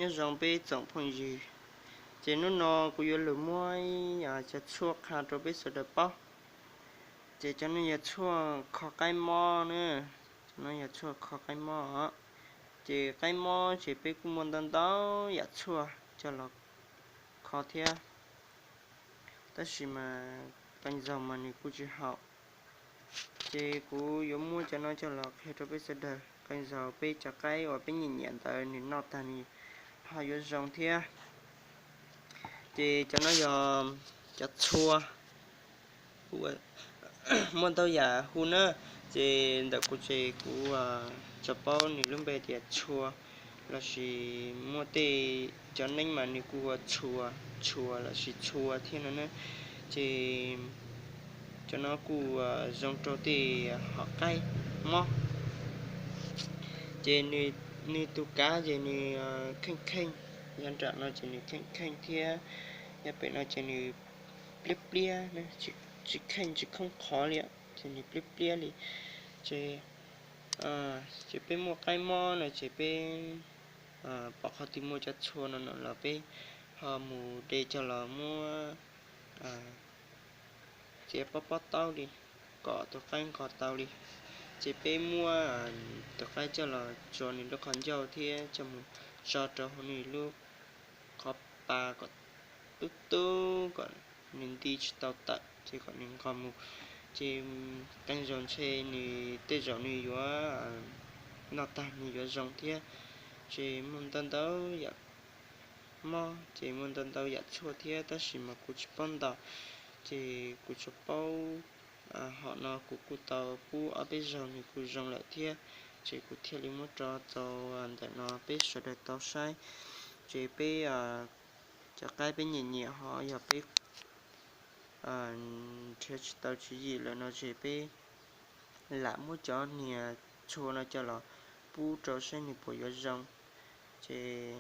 Nyob zoo peb tsoom phooj ywg, ces hnub no kuv yuav lug muab cov tshuaj qha rau peb sawv daws paub. Ces cov no yog tshuaj kho qaib mob na, cov no yog tshuaj kho qaib mob os. Ces qaib mob ces peb kuj muaj ntau ntau yam tshuaj coj los kho thiab, tab sis mas qee zaug mas nws kuj tsis haum. Ces kuv yuav muab cov no coj los qhia rau peb sawv daws. Qee zaug peb cov qaib uas peb nyiam nyiam ntawd nws noj tag nws ho yuav zoo thiab. Ces cov no yog cov txhua, muaj ntau yam hu na, ces ntawm kuv ces kuv tsuas paub nws lub npe tias txhua, lossis muaj tej cov neeb mas nws kuj hu ua txhua, txhua lossis txhua thiab no na. Ces cov no kuj zoo rau tej hom qaib mob. Ces nws tus kav ces nws kheej kheej, yav nram no ces nws kheej kheej thiab yav pem no ces nws pliab pliab, tsis kheej tsis khoob qhov li, ces nws pliab pliab li. Ces, ces peb muaj qaib mob no ces peb pom qhov twg muaj cov txhua no no los peb ho mus de coj los muab txiav pob pob taub li kom tus qaib nqos tau li. Ces peb muab tus qaib coj los tso nws lub qhov ncauj thiab coj mus tso rau hauv nws lub qhov pa kom tub tub kom nws nti tsis tau tawm ces kom nws nqos mus. Ces qee zaus ntshe nws tej zaum nws yuav noj tag nws yuav zoo thiab. Ces muaj ntau ntau yam mob, ces muaj ntau ntau yam tshuaj thiab tab sis mas kuv tsis paub ntau. Ces kuv tsuas paub hom no kuv kuj tau pub ob peb zaug nws kuj zoo lawm thiab, ces kuv thiaj li muab tso tau ntawm no peb sawv daws tau saib. Ces peb cov qaib peb nyiam nyiam ho yog peb nrhiav tsis tau tswv yim lawm no ces peb lam muab cov niag txhua no coj los pub rau saib nws puas yuav zoo. Ces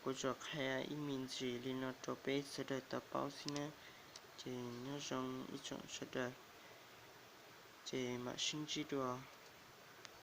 kuv tsuas qhia ib me ntsis li no rau peb sawv daws tau paub xwb na. Ces nyob zoo ib tsoom sawv daws, ces mam sib ntsib dua.